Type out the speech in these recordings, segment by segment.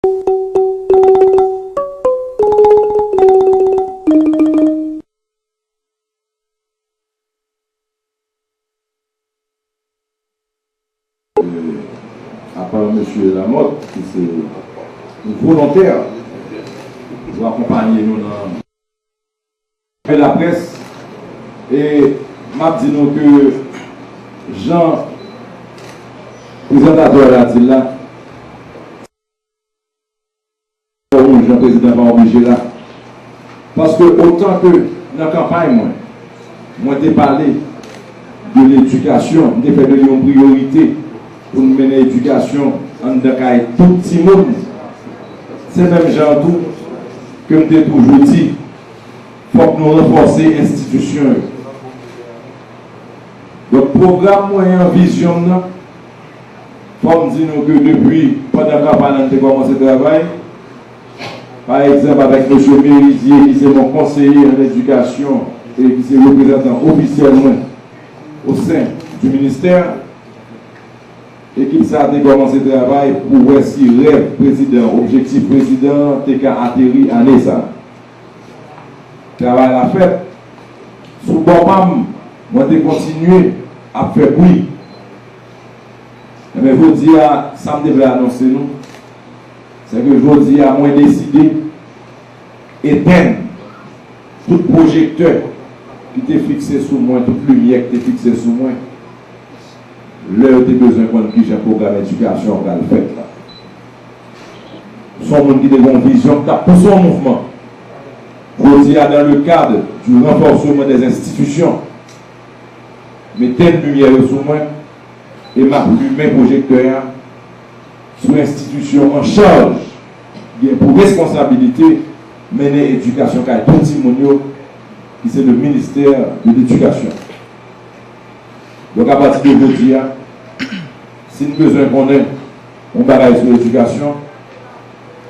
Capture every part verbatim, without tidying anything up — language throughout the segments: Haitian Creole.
Apa mesye Lamothe, ki se yon volontè pou akonpaye nou nan laprès, e m ap di nou ke jan prezantatè a di l la, fò moun jan prezidan pa oblije la. Paske otan ke nan kanpay mwen, mwen te pale de ledikasyon, m te fè de li yon priyorite pou n mennen edikasyon anndan kay tout timoun. Se menm jan an tou ke m te toujou di, fòk nou ranfòse enstitisyon yo. Donk, pwogram mwen an, vizyon m nan, fò m di nou ke depi pandan kanpay la, n te kòmanse travay. Pa egzanp, avèk mesye Meridier, ki se mon konseye an edikasyon e ki se reprezantan ofisyèl mwen o sen di ministè, ekip sa a te kòmanse travay pou wè si rèv prezidan, objektif prezidan an te ka ateri ane sa a. Travay la fèt. Sou bò pa m, mwen te kontinye ap fè bri. Enben, jodi a, sa m te vle anonse nou, se ke jodi a, mwen deside etenn tout pwojektè ki te fikse sou mwen, tout limyè ki te fikse sou mwen, lè yo te bezwen konn kijan pwogram edikasyon an pral fèt la. Se yon moun ki te gen yon vizyon, ki t ap pouse yon mouvman. Jodi a, dans le cadre du renforcement des institutions, m etenn limyè yo sou mwen e m ap limen pwojektè a sou enstitisyon an chaj ki gen pou responsabilite mennen edikasyon kay tout timoun yo, ki se le ministè de ledikasyon. Donk, apati de jodi a, si n bezwen konnen yon bagay sou edikasyon,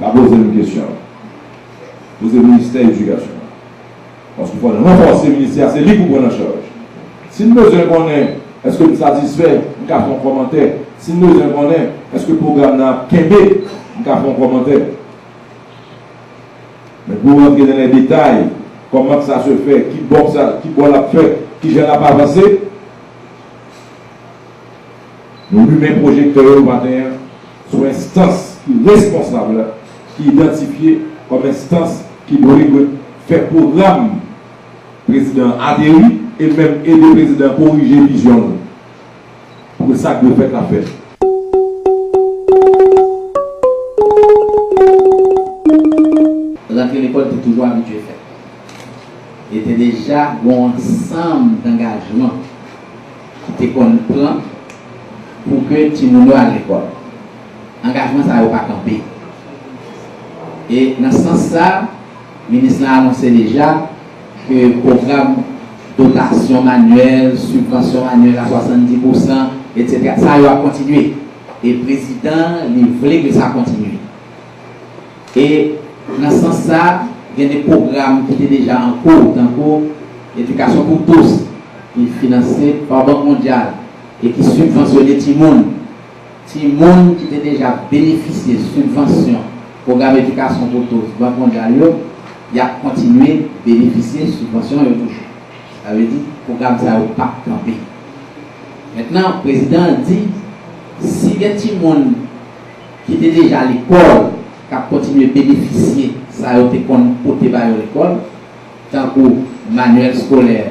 pa poze m kesyon an. Poze ministè edikasyon an. Paske fò n ranfòse ministè a, se li pou pran an chaj. Si n bezwen konnen èske m satisfè, m ka fè yon kòmantè. Si n bezwen konnen èske pwogram nan ap kenbe, m ka fè yon kòmantè. Men pou rantre nan lè detay, kòman sa se fè, ki bò sa, ki bò l ap fèt, kijan l ap avanse, nou limen pwojektè yo maten an sou enstans ki responsab, ki idantifye kòm enstans ki dwe, dwe fè pwogram prezidan an ateri e menm ede prezidan an korije vizyon l. Pou ke sa k dwe fèt la fèt. Rantre lekòl te toujou abitye fèt. E te deja gen yon ansanm dangajman ki te konn pran pou ke timoun yo al lekòl. Angajman sa yo pa kanpe. E nan sans sa, minis lan anonse deja ke pwogram dotasyon manyèl, sibvansyon manyèl a swasanndis pousan, etsetera, sa yo ap kontinye. E prezidan, li vle ke sa kontinye. E nan sans sa, gen de pwogram ki te deja an kou, tankou Edikasyon pou Tous, ki finanse pa Bank Mondyal e ki sibvansyone timoun. Timoun ki te deja benefisye sibvansyon pwogram Edikasyon pou Tous Bank Mondyal yo, y ap kontinye benefisye sibvansyon yo toujou. Sa vle di, pwogram sa yo p ap kanpe. Mentnan, prezidan an di, si gen timoun ki te deja lekòl k ap kontinye benefisye sa yo te konn pote ba yo lekòl, tankou manyèl eskolè,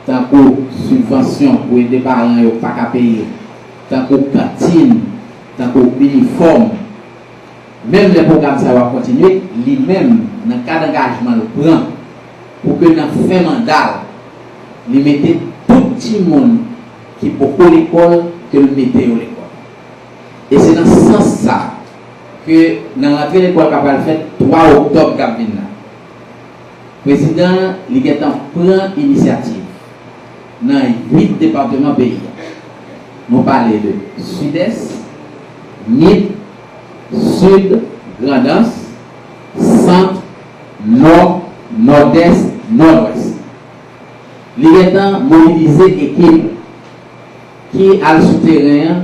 tankou sibvansyon pou ede paran yo pa ka peye, tankou kantin, tankou inifòm. Menm lè pwogram sa yo ap kontinye, li menm, nan kad angajman l pran pou ke nan fen manda l, li mete tout timoun ki poko lekòl, ke l mete yo lekòl. E se nan sans sa ke nan rantre lekòl k ap pral fèt twa oktòb k ap vin la, prezidan an, li gentan pran inisyativ nan uit depatman peyi a. Nou pale de Sidès, Nip, Sid, Grandans, Sant, Nò, Nòdès, Nòdwès. Li gentan mobilize ekip ki al sou teren an,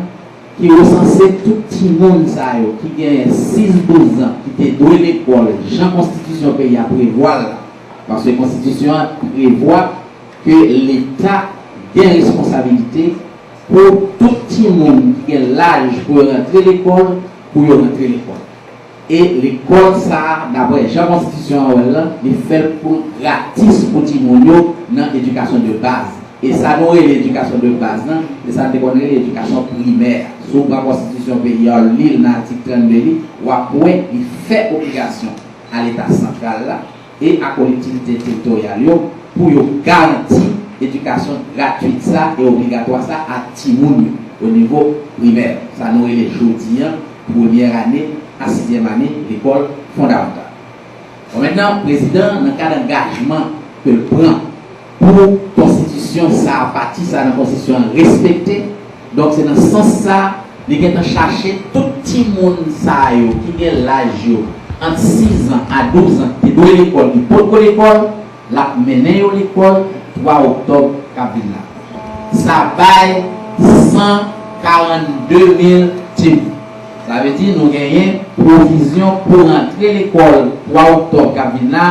ki resanse tout timoun sa yo ki genyen sis douz an ki te dwe lekòl jan konstitisyon peyi a prevwa l la. Paske konstitisyon an prevwa ke Leta gen responsabilite pou tout timoun ki gen laj pou yo rantre lekòl, pou yo rantre lekòl. E lekòl sa a, daprè jan konstitisyon an wè l lan, li fè l pou gratis pou timoun yo nan edikasyon de baz. E sa nou rele edikasyon de baz lan, se sa n te konn rele edikasyon primè. Si w pran konstitisyon peyi a, w li l nan atik trannde li, w ap wè li fè obligasyon a Leta santral la e a kolektivite teritoryal yo pou yo garanti edikasyon gratwit sa e obligatwa sa a timoun yo o nivo primè, sa nou rele jodi an premyè ane a sizyèm ane lekòl fondamantal. Bon, mentnan, prezidan an, nan kad angajman ke l pran pou konstitisyon sa a, pati sa a nan konstitisyon an respekte, donk se nan sans sa a, li gentan chache tout timoun sa yo ki gen laj yo ant sis an a douz an ki te dwe lekòl, ki potko lekòl, l ap mennen yo lekòl twa oktòb k ap vin la. Sa bay san karannde mil timoun. Sa vle di nou genyen pwovizyon pou rantre lekòl twa oktòb k ap vin la,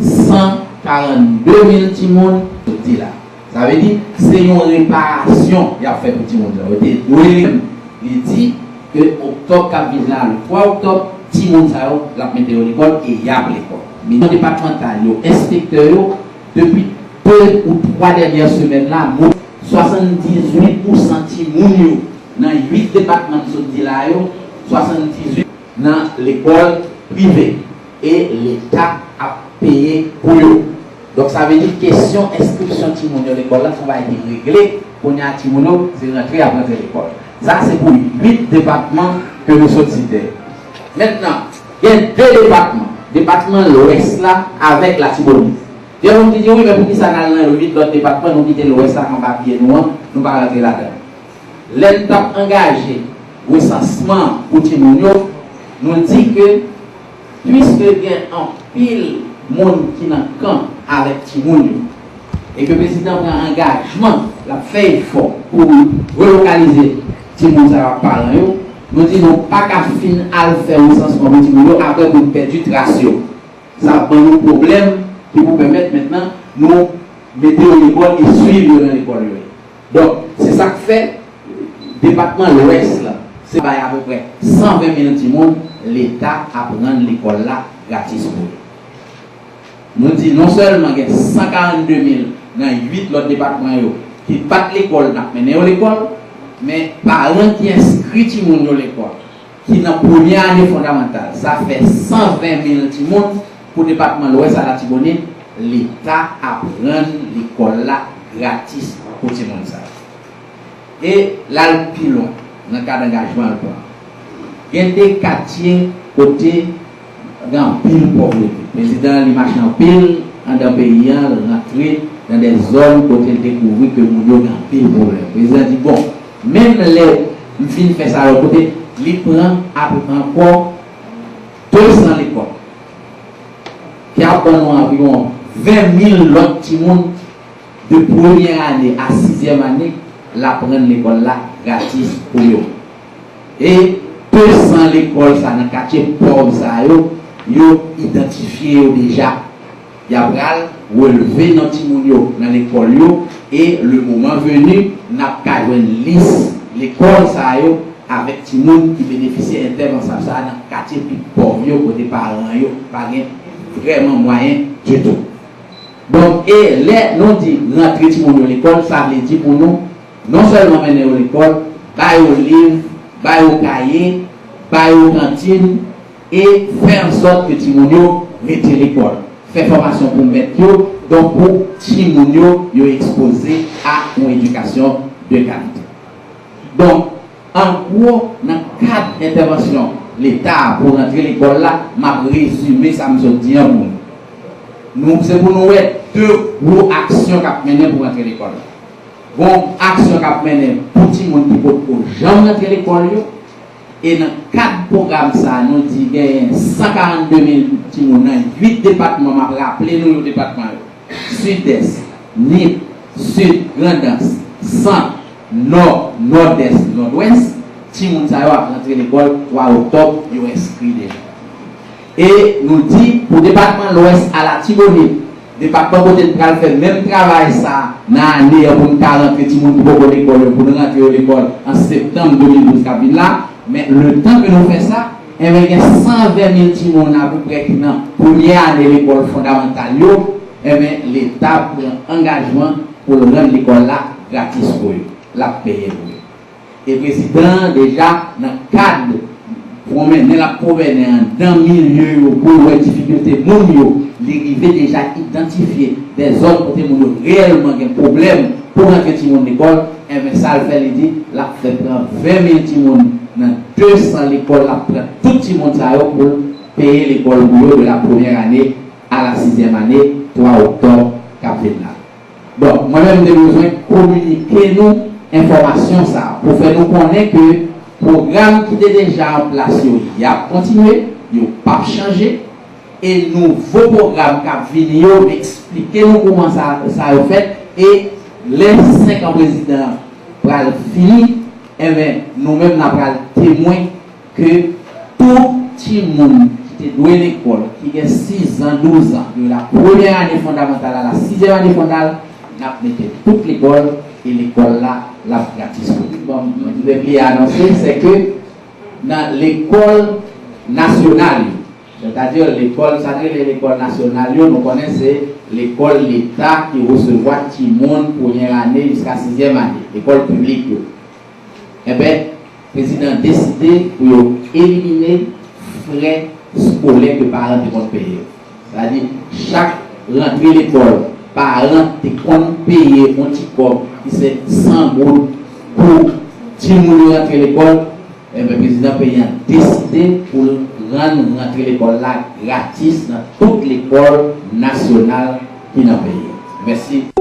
san karannde mil timoun soti la. Sa vle di se yon reparasyon y ap fè pou timoun sa yo. Yo te dwe li di ke oktòb k ap vin la, le twa oktòb, timoun sa yo, l ap mete yo lekòl e y ap lekòl. Minisyon depatmantal yo, enspektè yo, depi de ou twa dènyè semèn la, mo- swasanndizuit pousan timoun yo nan uit depatman m sot di la yo, swasanndizuit nan lekòl prive e Leta ap peye pou yo. Donk, sa vle di kesyon enskripsyon timoun yo lekòl la, se yon bagay ki regle. Kounye a, timoun yo, se rantre y ap rantre lekòl. Sa, se pou uit depatman ke nou sot site. Mentnan, gen de depatman, depatman Lwès la avèk Latibonit. Gen moun ki di, wi, men poukisa n al nan uit lòt depatman, nou kite Lwès la anba pye nou an, nou pa rantre ladan l? Lè n t ap angaje resansman pou timoun yo, nou di ke piske gen anpil moun ki nan kan avèk timoun yo, e ke prezidan pran angajman, l ap fè efò pou relokalize timoun sa yo ak paran yo, nou di nou pa ka fin al fè resansman pou timoun yo apre pou n pèdi tras yo. Sa ap ban nou pwoblèm ki pou pèmèt mentnan nou mete yo lekòl e swiv yo nan lekòl yo ye. Donk, se sa k fè depatman Lwès la, se bay apeprè san ven mil timoun, Leta ap rann lekòl la gratis pou yo. Nou di non sèlman gen san karannde mil nan uit lòt depatman yo ki pa t lekòl, n ap mennen yo lekòl, men paran ki enskri timoun yo lekòl, ki nan premyè ane fondamantal, sa fè san ven mil timoun pou depatman Lwès a Latibonit, Leta ap rann lekòl la gratis pou timoun sa yo. E l al pi lwen nan kad angajman l pran. Gen de katye kote gen anpil pòvrete. Prezidan an, li mache anpil anndan peyi an, l rantre nan de zòn kote l dekouvri ke moun yo gen anpil pwoblèm. Prezidan di, bon, menm lè m fin fè sa lòt kote, li pran apeprè ankò de san lekòl, ki ap ban nou anviwon ven mil lòt timoun de premyè ane a sizyèm ane, l ap rann lekòl la gratis pou yo. E de san lekòl sa nan katye pòv sa yo, yo idantifye yo deja. Y ap pral releve non timoun yo nan lekòl yo, e le moman veni, n ap ka jwenn lis lekòl sa yo avèk timoun ki benefisye entèvansyon sa a nan katye pi pòv yo, kote paran yo pa gen vrèman mwayen ditou. Donk, e lè nou di rantre timoun yo lekòl, sa vle di pou nou non sèlman mennen yo lekòl, ba yo liv, ba yo kaye, ba yo kantin, e fè ansòt ke timoun yo rete lekòl. Fè fòmasyon pou mèt yo, donk pou timoun yo, yo ekspoze a yon edikasyon de kalite. Donk, an gwo, nan kad entèvansyon Leta a pou rantre lekòl la, m ap rezime sa m sot di an pou nou. Nou, se pou nou wè de gwo aksyon k ap mennen pou rantre lekòl la. Gon aksyon k ap mennen pou timoun ki potko janm rantre lekòl yo. E nan kad pwogram sa a, nou di genyen san karannde mil timoun nan uit depatman, m ap raple nou yo depatman yo: Sidès, Nip, Sid, Grandans, Sant, Nò, Nòdès, Nòdwès. Timoun sa yo ap rantre lekòl twa oktòb, yo enskri deja. E nou di pou depatman Lwès Alatibonit, depatman kote n pral fè menm travay sa nan ane an pou n ka rantre timoun ki poko lekòl yo, pou n rantre yo lekòl an septanm de mil douz k ap vin la, men letan ke nou fè sa, enben gen san ven mil timoun apeprè ki nan premyè ane lekòl fondamantal yo, enben Leta pran angajman pou l rann lekòl la gratis pou yo. L ap peye pou yo. E prezidan an deja nan kad pwomennen l ap pwomennen anndan milye yo pou l wè difikilte moun yo, li rive deja idantifye de zòn kote moun yo reyèlman gen pwoblèm pou rantre timoun lekòl, enben sa l fè li di l ap fè pran ven mil timoun nan de san lekòl, l ap pran tout timoun sa yo pou l peye lekòl pou yo de la première année à la sixième année, twa oktòb k ap vin la. Donk, mwen menm m te bezwen kominike nou enfòmasyon sa a pou fè nou konnen ke pwogram ki te deja an plas yo, y ap kontinye, yo p ap chanje, e nouvo pwogram k ap vini yo, m eksplike nou kòman sa, sa yo fèt, e lè senk an prezidan an pral fini, enben, nou menm n a pral temwen ke tout timoun ki te dwe lekòl, ki gen sis an, douz an, de la première année fondamentale à la sixième année fondamentale, n ap mete tout lekòl, e lekòl la, l ap gratis pou tout. Bon, mwen te bliye anonse, se ke nan lekòl nasyonal yo, sètadi lekòl, sa n rele lekòl nasyonal yo, nou konnen se lekòl Leta ki resevwa timoun premyè ane jiska sizyèm ane, lekòl piblik yo. Enben, prezidan an deside pou yo elimine frè eskolè ke paran te konn peye yo. Sètadi, chak rantre lekòl, paran te konn peye yon ti kòb ki se san goud pou timoun yo rantre lekòl. Enben, prezidan peyi an deside pou l rann rantre lekòl la gratis nan tout lekòl nasyonal ki nan peyi an. Mèsi.